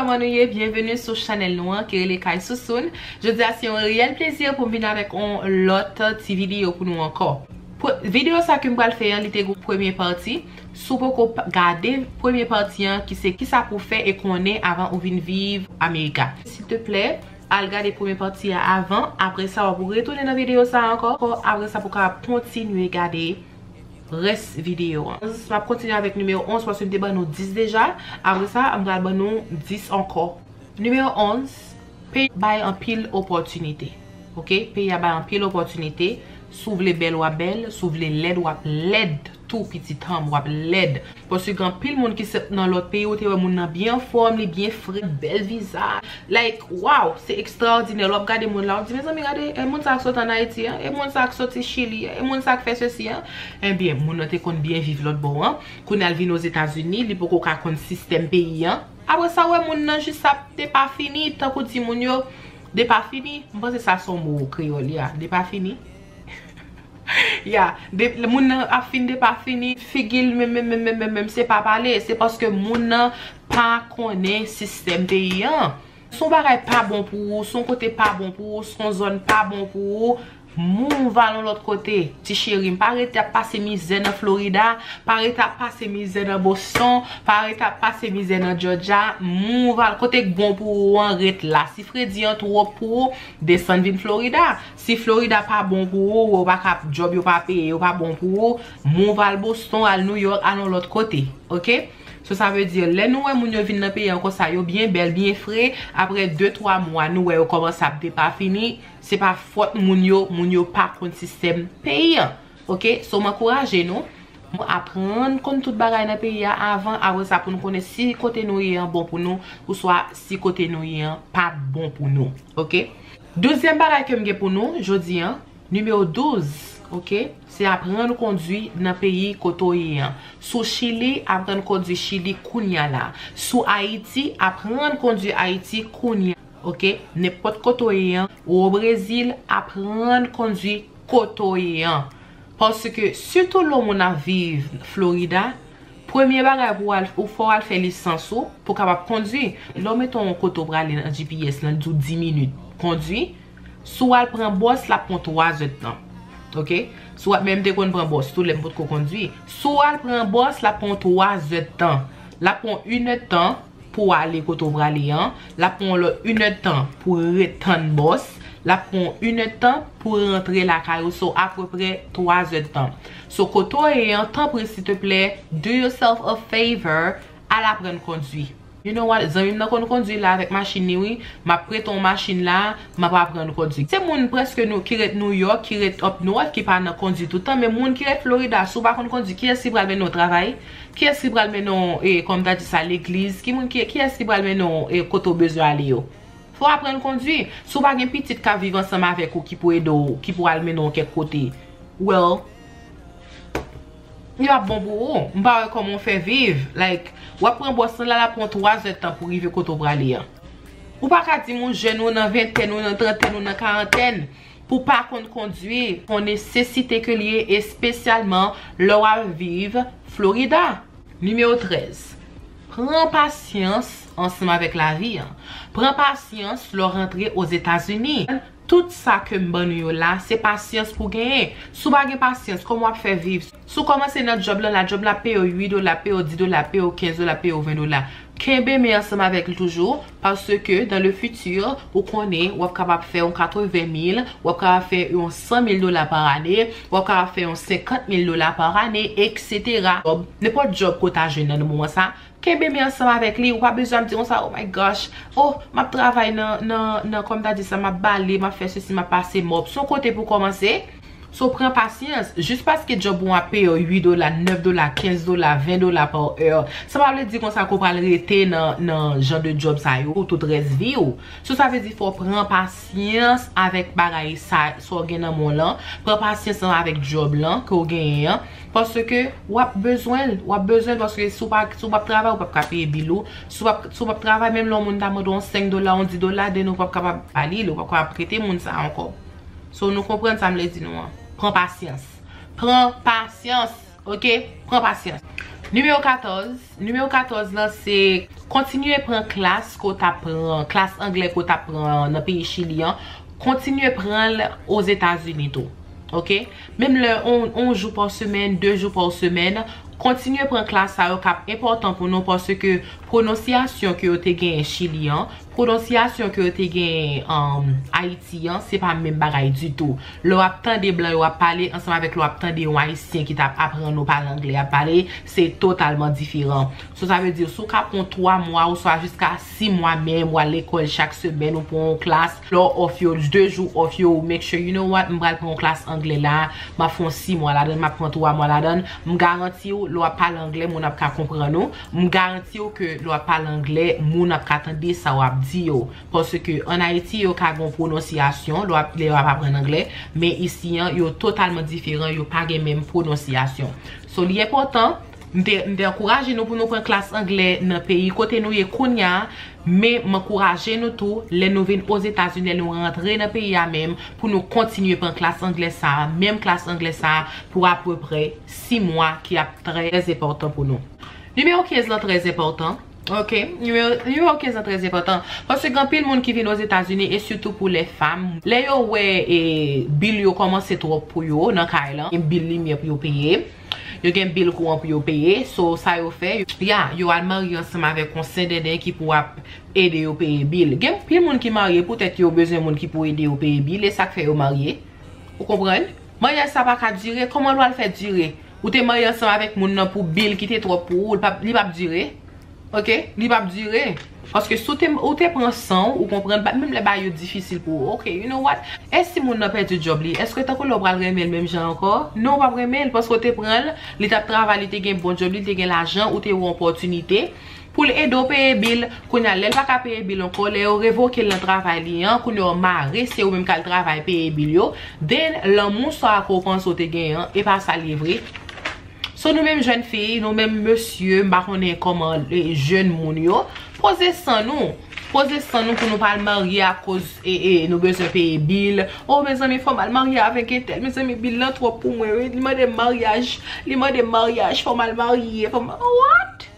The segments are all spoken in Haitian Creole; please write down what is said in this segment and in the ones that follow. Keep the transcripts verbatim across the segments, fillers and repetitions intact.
Kòman nou ye? Byenveni sou chanèl nou an ki rele Kay Sousoun. Jodi a se yon reyèl plezi pou m vin avèk yon lòt ti videyo pou nou ankò. Pre- Videyo sa ke m pral fè an, li te gon premye pati. Si w poko pa- gade premye pati an, ki se kisa pou fè e konnen avan ou vin viv Amerika, silteplè, al gade premye pati a avan. Apre sa, w ap retounen nan videyo sa a ankò. Apre sa, pou w kapab kontinye gade rès videyo an. M ap kontinye avèk nimewo onz paske m te ban nou dis deja. Apre sa, m pral ban nou dis ankò. Nimewo onz, peyi bay anpil opòtinite. Oke? Peyi a bay anpil opòtinite. Si w vle bèl, w ap bèl. Si w vle lèd, w ap lèd tou, pitit an m, w ap lèd. Paske gen anpil moun ki sot nan lòt peyi, ou te wè moun nan byen anfòm, li byen fre, bèl vizaj. Like, wow, se ekstraòdinè. Lè w ap gade moun la, w ap di, mezanmi, gade, e moun sa k sot ann Ayiti an, e moun sa k soti Chili an, e moun sa k fè sesi an. Ebyen, moun nan te konn byen viv lòt bò an. Kounye a l vin Ozetazini, li poko ka konn sistèm peyi an. Apre sa, w wè moun nan jis ap depafini, tankou di moun yo, depafini. M panse sa se yon mo kreyòl, ya, depafini. Ya, de, moun nan ap fin depafini, figi l menm, menm, menm, menm, menm, menm, se pa pale, se paske moun nan pa konnen sistèm peyi an. Si yon bagay pa bon pou ou, si yon kote pa bon pou ou, si yon zòn pa bon pou ou, move al yon lòt kote. Ti cheri m, pa rete ap pase mizè nan Florida, pa rete ap pase mizè nan Boston, pa rete ap pase mizè nan Georgia, move al kote k bon pou ou an, ret la. Si fredi an twòp pou ou, desann vin Florida. Si Florida pa bon pou ou, ou pa ka, djòb yo pa peye, yo pa bon pou ou, move al Boston, al New York, al yon lòt kote. Oke? So, sa vle di, lè nou wè moun yo vin nan peyi an konsa, yo byen bèl, byen fre, apre de twa mwa, nou wè yo kòmanse ap depafini, se pa fòt moun yo, moun yo pa konn sistèm peyi an. Oke? So, m ankouraje nou, nou aprann konn tout bagay nan peyi a avan, apre sa pou nou konnen si kote nou ye an bon pou nou, ouswa si kote nou ye an pa bon pou nou. Oke? Douzyèm bagay ke m gen pou nou jodi an, nimewo douz, oke, se aprann kondwi nan peyi kote w ye an. Si w Chili, aprann kondwi Chili kounya la. Si w Ayiti, aprann kondwi Ayiti kounya. Oke, nenpòt kote w ye an, ou o Brezil, aprann kondwi kote w ye an. Paske, sitou lè yon moun ap viv Florida, premye bagay pou w al, ou fò w al fè lisans ou, pou w kapab kondwi. Lè w mete yon kote w prale nan G P S lan, l di w dis minit kondwi, si w al pran bòs, l ap pran twa zèdtan. Oke? Si w al, men m te konn pran bòs tou lè m potko kondwi. Si w al pran bòs, l ap pran twa zèdtan. L ap pran inèdtan pou w ale kote w prale an. L ap pran yon lòt inèdtan pou w ret tann bòs. L ap pran yon inèdtan pou w rantre lakay ou. So, apeprè twa zèdtan. So, kote w ye an, tanpri, silteplè, do yourself a favor, al aprann kondwi. You know what? Zanmi m nan konn kondwi la avèk machin li, wi. M ap prete w machin la, m ap aprann kondwi. Se moun prèske nou, ki ret New York, ki ret up north, ki pa nan kondwi tout tan, men moun ki ret Florida, si w pa konn kondwi, kiyès ki pral mennen w travay? Kiyès ki pral mennen w, e, kòm ta di sa, legliz? Ki moun ki, kiyès ki pral mennen w, e, kote w bezwen ale yo? Fò w aprann kondwi. Si w pa gen pitit k ap viv ansanm avèk ou ki pou ede w, ki pou al mennen w kèk kote, well, li p ap bon pou ou. M pa wè kòman w fè viv. Like, w ap pran bòs lan la, l ap pran twa zèdtan pou rive kote w prale an. Ou pa ka di m ou jèn, ou nan ventèn, ou nan trantèn, ou nan karantèn, pou w pa konn kondwi. Se yon nesesite ke l ye, espesyalman lè w ap viv Florida. Nimewo trèz. Pran pasyans ansanm avèk lavi an. Pran pasyans lè w rantre Ozetazini. Tout sa ke m ban nou yo la, se pasyans pou genyen. Si w pa gen pasyans, kòman w ap fè viv? Si w kòmanse nan djòb lan la, djòb la peye w uit dola, peye w dis dola, peye w kenz dola, peye w ven dola. Kenbe men ansanm avèk li toujou, paske dans le futur, ou konnen, w ap kapab fè yon katreven mil, w ap kapab fè yon san mil dola pa ane, w ap kapab fè yon senkant mil dola pa ane, etsetera. Nenpòt djòb ke w ta jwenn nan moman sa, kenbe men ansanm avèk li. Ou pa bezwen ap di konsa, "Oh my gosh, oh, m ap travay nan, nan, nan, kòm ta di sa, m ap bale, m ap fè sesi, m ap pase mòp." Se yon kote pou kòmanse. So, pran pasyans. Jis paske djòb ou an ap peye w uit dola, nèf dola, kenz dola, ven dola pa è, sa pa vle di konsa ke w pral rete nan, nan jan de djòb sa yo tout rès vi w. So, sa vle di fò w pran pasyans avèk bagay sa, sa w gen nan men w lan. Pran pasyans lan avèk djòb lan ke w genyen an. Paske w ap bezwen l, w ap bezwen l, paske si w pa, si w p ap travay, ou p ap ka peye bil ou. Si w p ap, si w p ap travay, menm lè yon moun ta mande w yon senk dola, yon dis dola, then ou p ap kapab ba li l, ou p ap kapab prete moun sa a ankò. So, nou konprann sa m vle di nou an. Pran pasyans. Pran pasyans, oke? Pran pasyans. Nimewo katòz. Nimewo katòz lan se Kontinye pran klas ke w t ap pran, klas anglè ke w t ap pran nan peyi Chili an, kontinye pran l Ozetazini tou. Oke? Menm lè on, on jou pa semèn, de jou pa semèn, kontinye pran klas sa yo k ap enpòtan pou nou, paske pwononsyasyon ke yo te genyen Chili an, pwononsyasyon ke yo te genyen, um, Ayiti an, se pa menm bagay ditou. Lè w ap tande blan yo ap pale ansanm avèk lè w ap tande yon Ayisyen ki t ap aprann ou pale anglè ap pale, se totalman diferan. So, sa vle di, si w ka pran twa mwa, oswa jiska sis mwa menm, w al lekòl chak semèn, ou pran yon klas, lè w off yo, de jou off yo, ou make sure, you know what, m pral pran yon klas anglè la, m ap fè yon sis mwa ladan l, m ap pran twa mwa ladan l, m garanti w, lè w ap pale anglè, moun ap ka konprann ou, m garanti w ke lè w ap pale anglè, moun ap ka tande sa w ap di yo. Paske ann Ayiti, yo ka gen yon pwononsyasyon, lè w ap, lè w ap aprann anglè, men isi an, yo totalman diferan, yo pa gen menm pwononsyasyon. So, li enpòtan, m te, m te ankouraje nou pou nou pran klas anglè nan peyi kote nou ye kounye a, men m ankouraje nou tou, lè nou vin Ozetazini, lè nou rantre nan peyi a menm, pou nou kontinye pran klas anglè sa a, menm klas anglè sa a, pou apeprè sis mwa ki ap trè enpòtan pou nou. Nimewo kenz lan trè enpòtan. Oke, nimewo, nimewo kenz lan trè enpòtan. Paske gen anpil moun ki vin Ozetazini, e sitou pou lè fanm. Lè yo wè, e, bil yo kòmanse twòp pou yo nan kay lan, gen bil limyè pou yo peye, yo gen bil kouran pou yo peye, so sa yo fè, ya, yo al marye ansanm avèk yon sendenden ki pou ap ede yo peye bil. Gen anpil moun ki marye poutèt yo bezwen moun ki pou ede yo peye bil, e sa k fè yo marye. Ou konprann? Maryaj sa pa ka dire, kòman l pral fè dire? Ou te marye ansanm avèk moun nan pou bil ki te twòp pou ou, li p ap, li p ap dire. Oke? Li p ap dire. Paske si w te, ou te pran san w, ou konprann, ba, menm lè bagay yo difisil pou ou. Oke, you know what? E si moun nan pèdi djòb li, èske tankou lè w pral renmen l menm jan ankò? Non, w p ap renmen l, paske w te pran l, li t ap travay, li te gen bon djòb li, li te gen lajan, ou te wè opòtinite pou l ede w peye bil. Kounye a, lè l pa ka peye bil ankò, lè yo revoke l nan travay li an, kounye a w mare, se ou menm k al travay peye bil yo. Then, lanmou sa a ke w panse w te genyen an, e pa sa l ye vre. So, nou menm jèn fi, nou menm mesye, m pa konnen kòman, e, jèn moun yo, poze san nou. Poze san nou pou nou pa al marye akoz, e, e, nou bezwen peye bil. Oh, mezanmi, fò m al marye avèk entèl. Mezanmi, bil lan twòp pou mwen, wi. Li mande m maryaj. Li mande m maryaj. Fò m al marye. Fò m, what?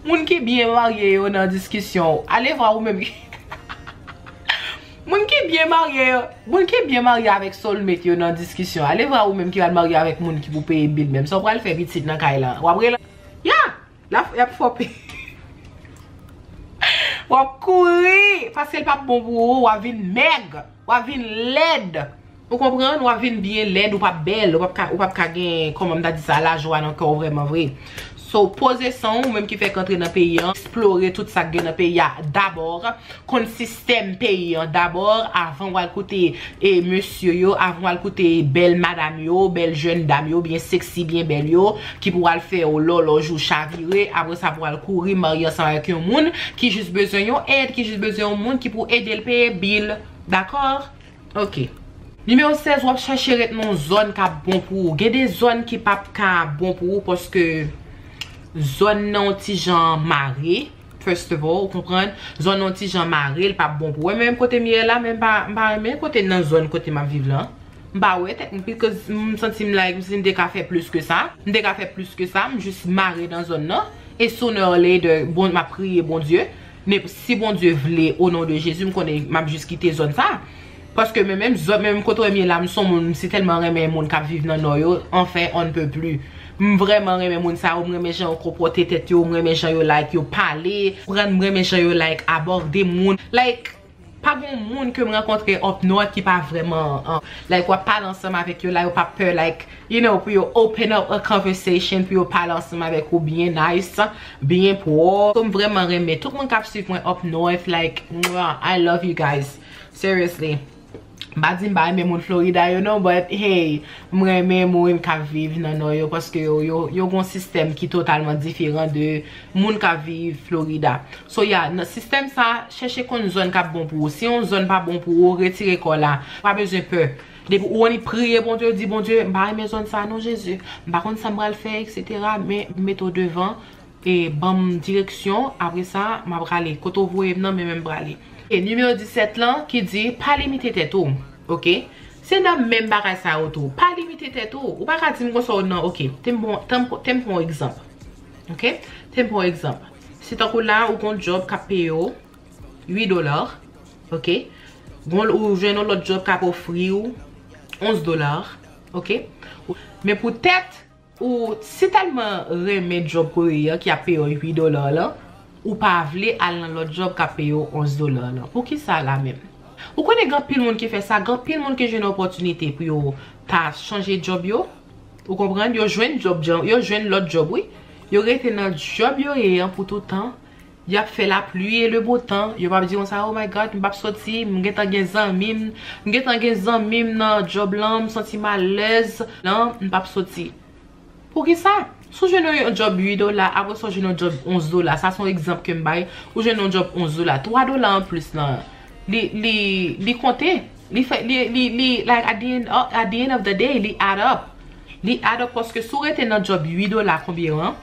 Moun ki byen marye yo nan diskisyon. Ale vwa ou menm. Moun ki byen marye yo, moun ki byen marye avèk soulmate yo nan diskisyon. Ale vwa ou menm ki pral marye avèk moun ki pou peye bil menm. Sa w pral fè pitit nan kay lan. W ap rele, ya, l ap, y ap fòpe. W ap kouri, paske l p ap bon pou ou, w ap vin mèg, w ap vin lèd. Ou konprann? W ap vin byen lèd, ou p ap bèl, ou p ap ka, ou p ap ka gen, kòman m ta di sa, lajwa nan kè w vrèman vre. So, poze san w, ou menm ki fèk antre nan peyi an, eksplore tout sa k gen nan peyi a dabò, konn sistèm peyi an dabò, avan w al koute, e, mesye yo, avan w al koute bèl madanm yo, bèl jèn dam yo, byen seksi, byen bèl yo, ki pou al fè w lòlòj ou chavire, apre sa pou al kouri marye ansanm avèk yon moun ki jis bezwen yon èd, ki jis bezwen yon moun ki pou ede l peye bil. Dakò? Ok. Nimewo sèz, w ap chèche ret nan yon zòn k ap bon pou ou. Gen de zòn ki p ap ka bon pou ou paske zòn nan yon ti jan mare. First of all, ou konprann? Zòn nan yon ti jan mare, l p ap bon pou ou. Mwen menm kote m ye la, men m pa, m pa renmen kote nan zòn kote m ap viv lan. M pa wè tèt mwen, because m santi m like, m santi m te ka fè plis ke sa. M te ka fè plis ke sa, m jis mare nan zòn nan. E sooner or later, bon, m ap priye Bondye. Men si Bondye vle, o non de Jezi, m konnen m ap jis kite zòn sa. Paske mwen menm, zòn, menm kote w ye la, m se yon moun, m si tèlman renmen moun k ap viv nan Nò yo, enfin, on ne peut plus. M vrèman renmen moun sa yo, m renmen jan yo konpòte tèt yo, m renmen jan yo, like, yo pale, m renmen jan yo, like, abòde moun. Like, pa gen moun ke m rankontre up north ki pa vrèman, uh, like, w ap pale ansanm avèk yo la, yo p ap pè, like, you know, pou yo open up a conversation, pou yo pale ansanm avèk ou byen nice, byen pwòp. So, m vrèman renmen tout moun k ap swiv mwen up north, like, mwah, I love you guys. Seriously. M pa di m pa renmen moun Florida yo non, but hey, m renmen moun k ap viv nan Nò yo paske yo, yo, yo gon sistèm ki totalman diferan de moun k ap viv Florida. So, yeah, nan sistèm sa, chèche konn zòn k ap bon pou ou. Si yon zòn pa bon pou ou, retire kò w la. Pa bezwen pè. Depi ou annik priye Bondye, di Bondye, m pa renmen zòn sa non, Jezi. M pa konn sa m pral fè, et cetera. Men m mete w devan, e ban m direksyon. Apre sa, m ap prale. Kote w voye m nan, men men m prale. E nimewo disèt lan ki di, pa limite tèt ou. Ok? Se nan menm bagay sa yo tou. Pa limite tèt ou. Ou pa ka di m konsa, non, ok. Te m pran, te m, te m pran yon egzanp. Ok? Te m pran yon egzanp. Si tankou la, ou gon djòb k ap peye w uit dola, ok? Gon, ou jwenn yon lòt djòb k ap ofri w onz dola, ok? Men poutèt ou si tèlman renmen djòb kote a ki ap peye w uit dola lan, ou pa vle al nan lòt djòb k ap peye w onz dola lan. Poukisa la menm? Ou konnen gen anpil moun ki fè sa, gen anpil moun ki jwenn opòtinite pou yo ta chanje djòb yo. Ou konprann? Yo jwenn djòb, yo jwenn lòt djòb, wi. Yo rete nan djòb yo ye an pou toutan. Y ap fè lapli e le bon tan. Yo p ap di konsa, "Oh my God, m p ap soti, m gentan gen zanmi m, m gentan gen zanmi m nan djòb lan, m santi m alèz." Non, m p ap soti. Poukisa? Si w jwenn yon djòb uit dola, apre sa w jwenn yon djòb onz dola, sa se yon egzanp ke m bay, ou jwenn yon djòb onz dola, twa dola anplis lan, li, li, li konte. Li fè, li, li, li, like, at the end, at the end of the day, li add up. Li add up paske si w rete nan djòb uit dola konbyen an,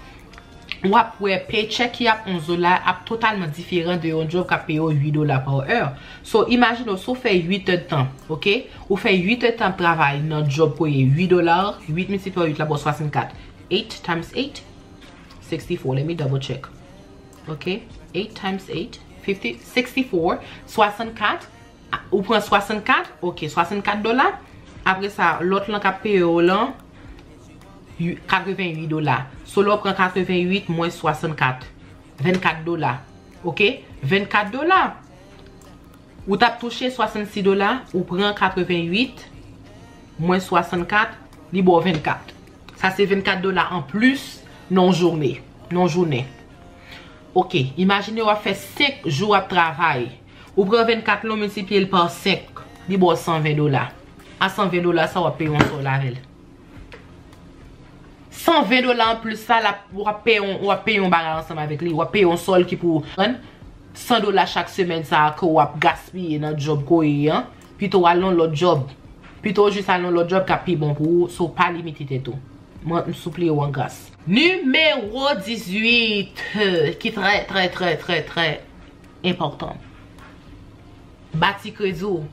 w ap wè paycheck ki ap onz dola ap totalman diferan de yon djòb k ap peye w uit dola pa è. So, imajine w, si w fè uit èdtan, ok? Ou fè uit èdtan ap travay nan djòb kote uit dola, uit miltipliye pa uit la ba w swasannkat. Eight times eight, sixty-four. Let me double check. Ok? Eight times eight, fifty, sixty-four, swasannkat. Ou pran swasannkat, ok, swasannkat dola. Apre sa, lòt lan k ap peye w lan, katrevenn uit dola. So, lè w pran katrevenn uit mwens swasannkat, vennkat dola. Ok? Vennkat dola. Ou t ap touche swasannsis dola, ou pran katrevenn uit mwens swasannkat, li ba w vennkat. Sa se vennkat dola anplis nan yon jounen. Nan yon jounen. Ok, imajine w ap fè senk jou w ap travay. Ou pran vennkat lan, ou miltipliye l pa senk, li ba w san ven dola. A san ven dola sa, w ap peye yon sòl avè l. San ven dola anplis sa, l ap, w ap peye yon, w ap peye yon bagay ansanm avèk li. W ap peye yon sòl ki pou, konprann? San dola chak semèn sa a ke w ap gaspiye nan djòb kote a, pito w al nan lòt djòb. Pito w jis al nan lòt djòb k ap pi bon pou ou, so pa limite tèt ou. Mwen, m sipliye w an gras. Nimewo dizuit, ki trè, trè, trè, trè, trè enpòtan. Bati kredi w.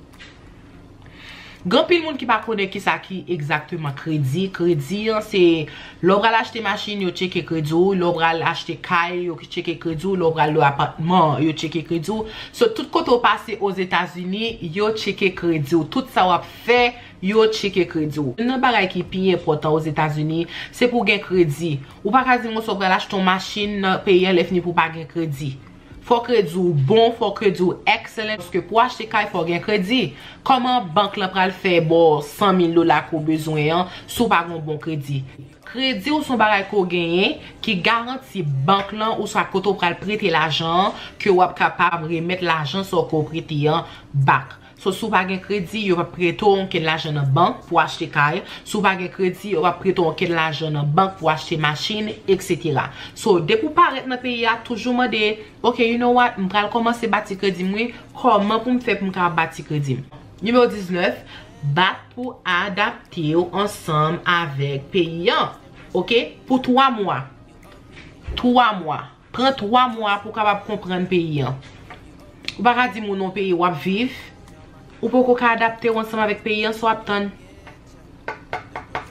Gen anpil moun ki pa konnen kisa ki egzakteman kredi. Kredi an, se lè w pral achte machin, yo tcheke kredi w. Lè w pral achte kay, yo tcheke kredi w. Lè w pral lwe apatman, yo tcheke kredi w. So, tout kote w pase Ozetazini, yo tcheke kredi w. Tout sa w ap fè, yo tcheke kredi w. Youn nan bagay ki pi enpòtan Ozetazini, se pou w gen kredi. Ou pa ka di m konsa w pral achte yon machin nan peyi an, lè fini pou w pa gen kredi. Fò kredi w bon, fò kredi w excellent. Paske pou w achte kay, fò w gen kredi. Kòman bank lan pral fè ba w san mil dola ke w bezwen an si w pa gen yon bon kredi? Kredi w se yon bagay ke w genyen ki garanti bank lan oswa kote w pral prete lajan an, ke w ap kapab remèt lajan sa w ke w prete an back. So, si w pa gen kredi, yo p ap prete w okenn lajan nan bank pou w achte kay. Si w pa gen kredi, yo p ap prete w okenn lajan nan bank pou w achte machin, etsetera. So, depi w parèt nan peyi a, toujou mande, "Ok, you know what? M pral kòmanse bati kredi m, wi. Kòman pou m fè pou m kapab bati kredi m?" Nimewo diznèf, bat pou adapte w ansanm avèk peyi an. Ok? Pou twa mwa. Twa mwa. Pran twa mwa pou w kapab konprann peyi an. Ou pa ka di moun yon peyi w ap viv, ou poko ka adapte w ansanm avèk peyi an, sa w ap tann?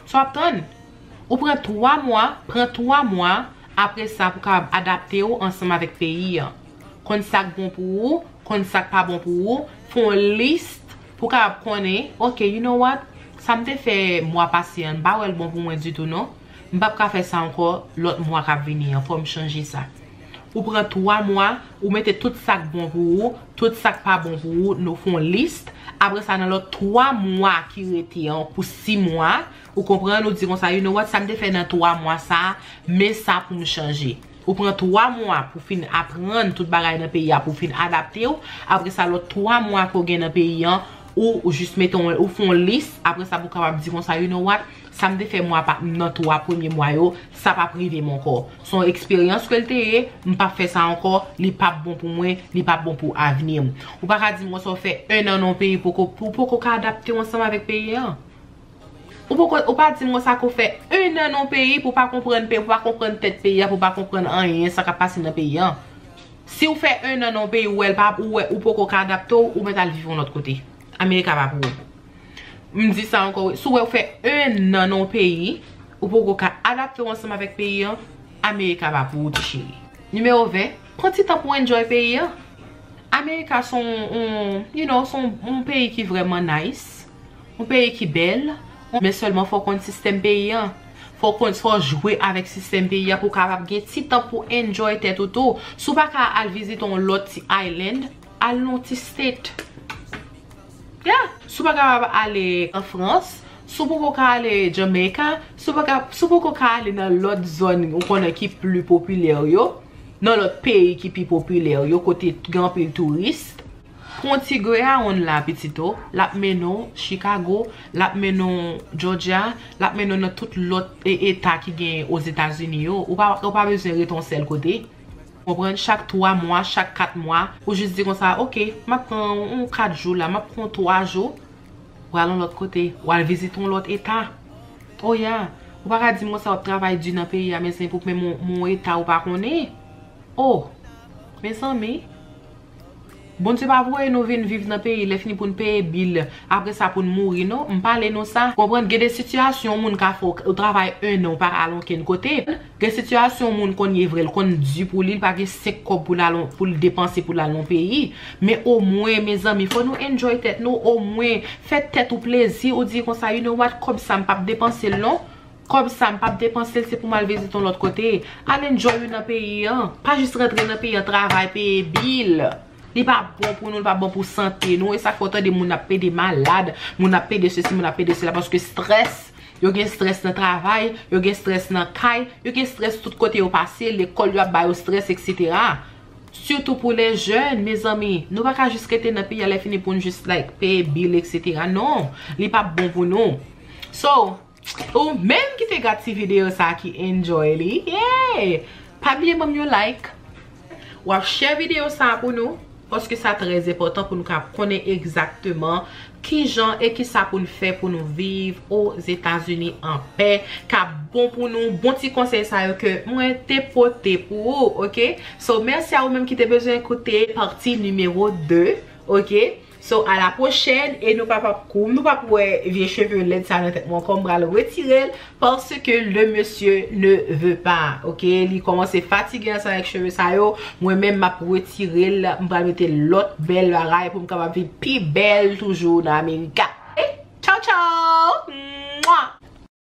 Sa w ap tann? Ou pran twa mwa, pran twa mwa, apre sa pou w kapab adapte w ansanm avèk peyi an. Konn sa k bon pou ou, konn sa k pa bon pou ou, fè yon lis pou w kapab konnen, "Ok, you know what? Sa m te fè mwa pase an, m pa wè l bon pou mwen ditou non. M p ap ka fè sa ankò lòt mwa k ap vini an, fò m chanje sa." Ou pran twa mwa, ou mete tout sa k bon pou ou, tout sa k pa bon pou ou, nou fè yon lis. Apre sa, nan lòt twa mwa ki rete an, pou sis mwa, ou konprann, ou di konsa, "You know what? Sa m te fè nan twa mwa sa a, men sa pou m chanje." Ou pran twa mwa pou fin aprann tout bagay nan peyi a, pou fin adapte w. Apre sa, lòt twa mwa ke w gen nan peyi an, ou, ou jis mete yon, ou fè yon lis. Apre sa, pou w kapab di konsa, "You know what? Sa m te fè mwa pa, nan twa premye mwa yo, sa p ap rive m ankò." Se yon eksperyans ke l te ye, m p ap fè sa ankò, li p ap bon pou mwen, li p ap bon pou avni m. Ou pa ka di m konsa w fè en an nan yon peyi, poko, ou poko ka adapte w ansanm avèk peyi an. Ou poko, ou pa di m konsa ke w fè en an nan yon peyi pou w pa konprann peyi, pou w pa konprann tèt peyi a, pou w pa konprann anyen sa k ap pase nan peyi an. Si w fè en an nan yon peyi, ou wè l pa, ou wè, ou poko ka adapte w, ou mèt al viv yon lòt kote. Amerika pa pou ou. M di sa ankò, wi. Si w wè w fè en an nan yon peyi, ou poko ka adapte w ansanm avèk peyi an, Amerika pa pou ou, ti cheri. Nimewo ven, pran ti tan pou enjoy peyi an. Amerika se yon, yon, you know, se yon, yon peyi ki vrèman nice, yon peyi ki bèl, men sèlman fò w konn sistèm peyi an. Fò w konn, fò w jwe avèk sistèm peyi an pou w kapab gen ti tan pou enjoy tèt ou tou. Si w pa ka al vizite yon lòt ti island, al nan yon ti state. Yeah. Si w pa kapab ale an Frans, si w poko ka ale Jamaica, si w pa ka, si w poko ka ale nan lòt zòn ou konnen ki pli popilè yo, nan lòt peyi ki pi popilè yo, kote gen anpil touris, pran ti Greyhound la, pitit o, l ap mennen w Chicago, l ap mennen w Georgia, l ap mennen w nan tout lòt e, eta ki gen Ozetazini yo. Ou pa, ou pa bezwen ret yon sèl kote. Konprann? Chak twa mwa, chak kat mwa, ou jis di konsa, "Ok, m ap pran yon kat jou la, m ap pran twa jou." W al yon lòt kote, w al vizite yon lòt eta. Oh yeah. Ou pa ka di m konsa w ap travay di nan peyi a, mezanmi, pou menm yon, yon eta ou pa konnen. Oh, mezanmi. Bondye pa voye nou vin viv nan peyi, lè fini pou n peye bil, apre sa pou n mouri, non. M pale nou sa. Konprann, gen de sitiyasyon moun ka fè w, ou travay en an, ou pa ka al okenn kote. Gen sitiyasyon moun konn ye vre, l konn di pou li, l pa gen senk kòb pou l al, pou l depanse pou l al nan peyi. Men omwen, mezanmi, fò nou enjoy tèt nou, omwen, fè tèt ou plezi, ou di konsa, "You know what, kòb sa m p ap depanse l non. Kòb sa m p ap depanse l, se pou m al vizite yon lòt kote." Al enjoy ou nan peyi an. Pa jis rantre nan peyi an, travay, peye bil. Li pa bon pou nou, li pa bon pou sante nou. E sa k fè w tande moun ap pede malad, moun ap pede sesi, moun ap pede sela, paske strès. Yo gen strès nan travay, yo gen strès nan kay, yo gen strès tout kote yo pase, lekòl yo ap ba yo strès, etsetera. Sitou pou les jeunes, mezanmi, nou pa ka jis rete nan peyi a lè fini pou n jis, like, peye bil, etsetera. Non, li p ap bon pou nou. So, ou menm ki te gad ti videyo sa ki enjoy li, yeah! Pa bliye ban m yon like. W ap share videyo sa pou nou, paske sa trè enpòtan pou nou ka konnen egzakteman kijan e kisa pou n fè pou nou viv Ozetazini an pè, k ap bon pou nou, bon ti konsèy sa yo ke mwen te pote pou ou, ok? So, mèsi a ou menm ki te bezwen koute pati nimewo de, ok? So, à la prochaine, e nou pa p ap kou, nou p ap wè vye cheve lèd sa nan tèt mwen ankò, m pral retire l, parce que le monsieur ne veut pas, ok? Li kòmanse fatige ansanm avèk cheve sa yo, mwen menm m ap retire l, m pral mete lòt bèl bagay pou m kapab vin pi bèl toujou nan Amerika.